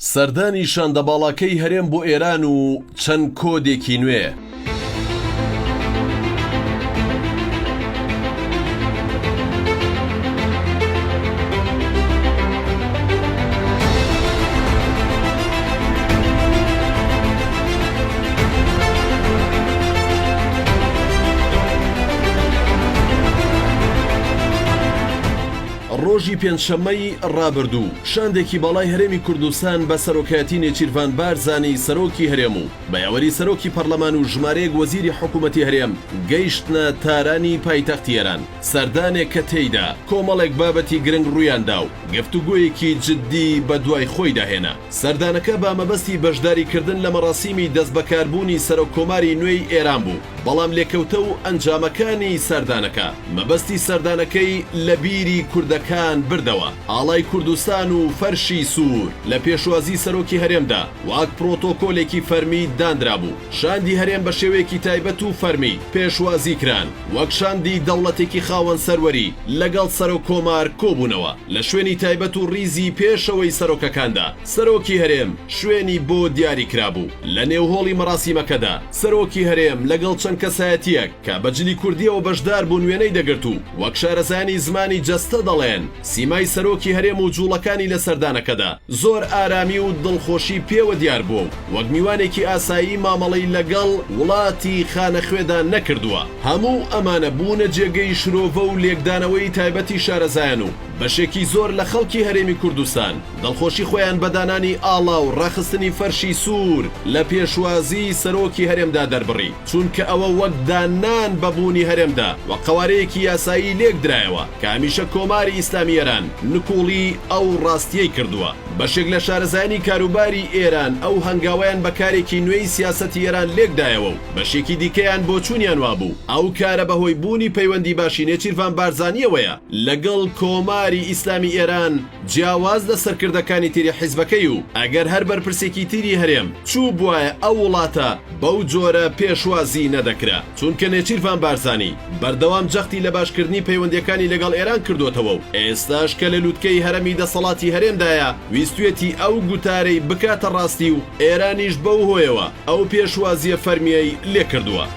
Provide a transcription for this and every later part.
سەردانی شاندە باڵاکەی هەرێم بۆ ئێران و چەند کۆدێکی نوێ. ڕۆژی پێنجشەممەی ڕابردوو، شاندێکی باڵای هەرێمی کوردستان بە سەرۆکایەتی نێچیرڤان بارزانی سەرۆکی هەرێم و بە یاوەری سەرۆکی پەرلەمان و ژمارەیەک وەزیری حکوومەتی هەرێم گەیشتنە تارانی پایتەختی ئێران، سەردانێک کە تێیدا کۆمەڵێک بابەتی گرنگ ڕوویاندا و گفتوگۆیەکی جددی بەدوای خۆیدا هێنا. سەردانەکە بە مەبەستی بەشداریکردن لە مەراسیمی دەستبەکاربوونی سەرۆککۆماری نوێی ئێران بوو، بەڵام لێکەوتە و ئەنجامەکانی سەردانەکە، مەبەستی سەردانەکەی لە بیری کوردەکان بردەوە. ئاڵای کوردستان و فەرشی سوور لە پێشوازی سەرۆکی هەرێمدا وەک پرۆتۆکۆلێکی فەرمی داندرابوو. شاندی هەرێم بە شێوەیەکی تایبەت و فەرمی پێشوازی کران، وەک شاندی دەوڵەتێکی خاوەن سەروەری لەگەڵ سەرۆک کۆمار کۆبوونەوە. لە شوێنی تایبەت و ڕیزی پێشەوەی سەرۆکەکاندا سەرۆکی هەرێم شوێنی بۆ دیاری کرابوو. لە نێو هۆڵی مەراسیمەکەدا سەرۆکی هەرێم لەگەڵ چەند کەسایەتییەک کە بە جلی کوردییەوە بەشدار بوون وێنەی دەگرت و وەک شارەزایانی زمانی جەستە دەڵێن سیمای سەرۆکی هەرێم و جوڵەکانی لە سەردانەکەدا زۆر ئارامی و دڵخۆشی پێوە دیار بووە و وەک میوانێکی ئاسایی مامەڵەی لەگەڵ وڵاتی خانەخوێدا نەکردووە. هەموو ئەمانە بوونە جێگەی شرۆڤە و لێکدانەوەی تایبەتی شارەزایان و بەشێکی زۆر لە خەڵکی هەرێمی کوردستان دڵخۆشی خۆیان بە دانانی ئاڵا و ڕاخستنی فەرشی سوور لە پێشوازیی سەرۆکی هەرێمدا دەربڕی، چونکە ئەوە وەک داننان بە بوونی هەرێمدا و قەوارەیەکی یاسایی لێکدرایەوە کە هەمیشە کۆماری ئیسلامی ئێران نکوڵی ئەو ڕاستییەی کردووە. بەشێک لە شارەزایانی کاروباری ئێران ئەو هەنگاوەیان بە کارێکی نوێی سیاسەتی ئێران لێکدایەوە و بەشێکی دیکەیان بۆچوونیان وابوو ئەو کارە بەهۆی بوونی پەیوەندی باشی نێچیرڤان بارزانییەوەیە لەگەڵ کۆماری ئیسلامی ئێران جیاواز لە سەرکردەکانی تری حیزبەکەی و ئەگەر هەر بەرپرسێکی تری هەرێم چووبوایە ئەو وڵاتە بەو جۆرە پێشوازی نەدەکرا چونکە نێچیرڤان بارزانی بەردەوام جەختی لە باشکردنی پەیوەندیەکانی لەگەڵ ئێران کردۆتەوە و ئێستاش کە لە لوتکەی هەرەمی دەسەڵاتی هەرێمدایە ویستویەتی ئەو گوتارەی بکاتە ڕاستی و ئێرانیش بەو هۆیەوە ئەو پێشوازیە فەرمیەی لێکردووە.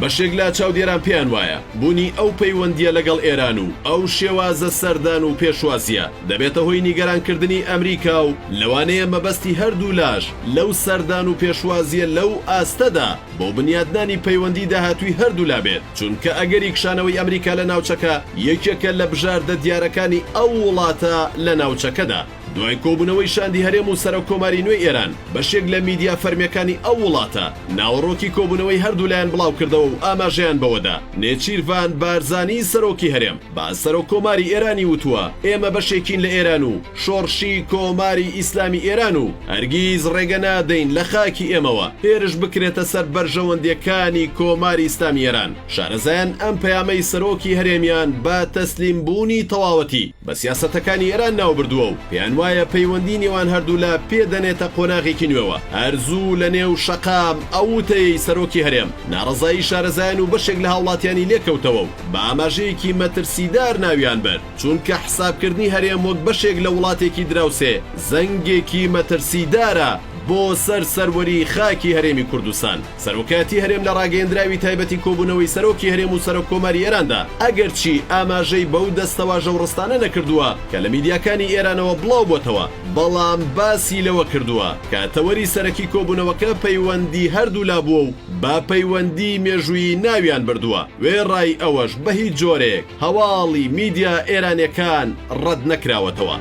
بەشێک لە چاودێران پێیان وایە بوونی ئەو پەیوەندییە لەگەڵ ئێران و ئەو شێوازە سەردان و پێشوازییە دەبێتە هۆی نیگەرانکردنی ئەمریکا و لەوانەیە مەبەستی هەردوولاش لەو سەردان و پێشوازییە لەو ئاستەدا بۆ بنیاتنانی پەیوەندی داهاتووی هەردوولا بێت، چونکە ئەگەری کشانەوەی ئەمریکا لە ناوچەکە یەکێکە لە بژاردە دیارەکانی ئەو وڵاتە لە ناوچەکەدا. دوای کۆبوونەوەی شاندی هەرێم و سەرۆککۆماری نوێی ئێران، بەشێک لە میدیا فەرمییەکانی ئەو وڵاتە ناوەڕۆکی کۆبوونەوەی هەردوولایان بڵاوکردەوە و ئاماژەیان بەوەدا، نێچیرڤان بارزانی سەرۆکی هەرێم بە سەرۆککۆماری ئێرانی وتووە، ئێمە بەشێکین لە ئێران و شۆڕشی کۆماری ئیسلامی ئێران و هەرگیز ڕێگە نادەین لە خاکی ئێمەوە هێرش بکرێتە سەر بەرژەوەندییەکانی کۆماری ئیسلامی ئێران. شارەزایان ئەم پەیامەی سەرۆکی هەرێمیان بە تەسلیم بوونی تەواوەتی بە سیاسەتەکانی ئێران ناوبردووە و پێیان وایە پەیوەندی نێوان هەردوولا پێ دەنێتە قۆناغێکی نوێوە. هەر زوو لە نێو شەقام ئەو وتەیەی سەرۆکی هەرێم ناڕەزایی شارەزایان و بەشێک لە هاوڵاتیانی لێکەوتەوە و بە ئاماژەیەکی مەترسیدار ناویان برد. چونکە حسابکردنی هەرێم وەک بەشێک لە وڵاتێکی دراوسێ زەنگێکی مەترسیدارە بۆ سەر سەروەری خاکی هەرێمی کوردستان. سەرۆکایەتی هەرێم لە ڕاگەیەندراوی تایبەتی کۆبوونەوەی سەرۆکی هەرێم و سەرۆک کۆماری ئێراندا ئەگەرچی ئاماژەی بەو دەستەواژە و ڕستانە نەکردووە کە لە میدیاکانی ئێرانەوە بڵاو بۆتەوە بەڵام باسی لەوە کردووە کە تەوەری سەرەکی کۆبوونەوەکە پەیوەندی هەردوولا بووە و بە پەیوەندی مێژوویی ناویان بردووە وێڕای ئەوەش بە هیچ جۆرێک هەواڵی میدیا ئێرانیەکان ڕەت نەکراوەتەوە.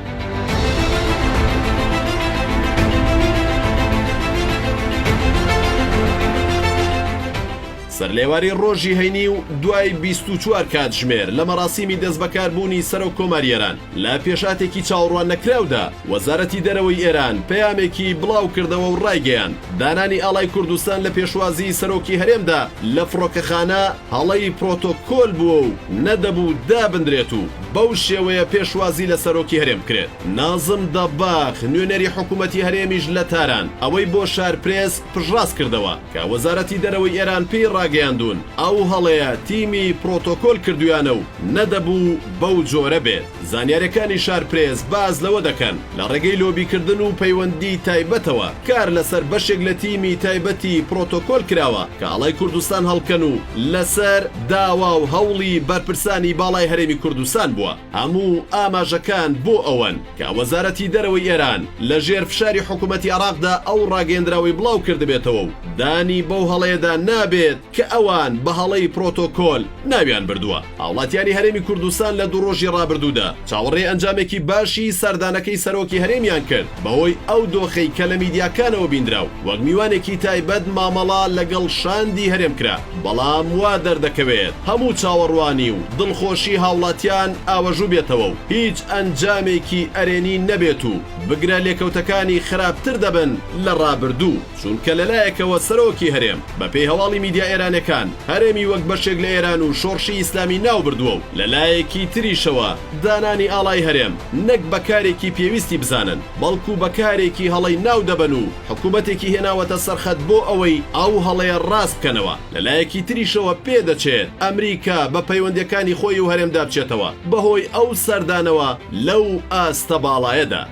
سەرلێواری ڕۆژی هەینی و دوای 24 کاتژمێر لە مەراسیمی دەستبەکاربوونی سەرۆک کۆماری ئێران لە پێشهاتێکی چاوەڕوان نەکراودا وەزارەتی دەرەوەی ئێران پەیامێکی بڵاو کردەوە و ڕایگەیاند دانانی ئاڵای کوردستان لە پێشوازیی سەرۆکی هەرێمدا لە فڕۆکەخانە هەڵەی پرۆتۆکۆل بووە و نەدەبوو دابندرێت و بەو شێوەیە پێشوازی لە سەرۆکی هەرێم بکرێت. نازم دەباغ، نوێنەری حکوومەتی هەرێمیش لە تاران، ئەوەی بۆ شارپرێس پشتڕاست کردەوە کە وەزارەتی دەرەوەی ئێران پێی ڕاگەیاندووە. ڕاگەیاندوون، ئەو هەڵەیە تیمی پرۆتۆکۆل کردوویانە و نەدەبوو بەو جۆرە بێت. زانیارییەکانی شارپرێس باس لەوە دەکەن، لە ڕێگەی لۆبیکردن و پەیوەندیی تایبەتەوە کار لەسەر بەشێک لە تیمی تایبەتی پرۆتۆکۆل کراوە کە ئاڵای کوردستان هەڵکەن و لەسەر داوا و هەوڵی بەرپرسانی باڵای هەرێمی کوردستان بووە. هەموو ئاماژەکان بۆ ئەوەن کە وەزارەتی دەرەوەی ئێران لە ژێر فشاری حکوومەتی عێراقدا ئەو ڕاگەیەندراوەی بڵاو کردبێتەوە و دانی بەو هەڵەیەدا نابێت کە ئەوان بە هەڵەی پرۆتۆکۆل ناویان بردووە. هاوڵاتیانی هەرێمی کوردستان لە دوو ڕۆژی ڕابردوودا چاوەڕێی ئەنجامێکی باشی سەردانەکەی سەرۆکی هەرێمیان کرد بەهۆی ئەو دۆخەی کە لە میدیاکانەوە بیندرا و وەک میوانێکی تایبەت مامەڵە لەگەڵ شاندی هەرێم کرا، بەڵام وا دەردەکەوێت هەموو چاوەڕوانی و دڵخۆشی هاوڵاتیان ئاوەژوو بێتەوە و هیچ ئەنجامێکی ئەرێنی نەبێت و بگرە لێکەوتەکانی خراپتر دەبن لە ڕابردوو. چونکە لەلایەکەوە سەرۆکی هەرێم، بەپێی هەواڵی میدیا ئێرانێکان، هەرێمی وەک بەشێک لە ئێران و شۆڕشی ئیسلامی ناوبردووە و لەلایەکی تریشەوە دانانی ئاڵای هەرێم نەک بە کارێکی پێویستی بزانن، بەڵکو بە کارێکی هەڵەی ناو دەبەن و حکومەتێکی هێناوەتە سەر خەت بۆ ئەوەی ئەو هەڵەیە ڕاست بکەنەوە. لەلایەکی تریشەوە پێدەچێت ئەمریکا بە پەیوەندیەکانی خۆی و هەرێمدا بچێتەوە بەهۆی ئەو سەردانەوە لەو ئاستە باڵایەدا.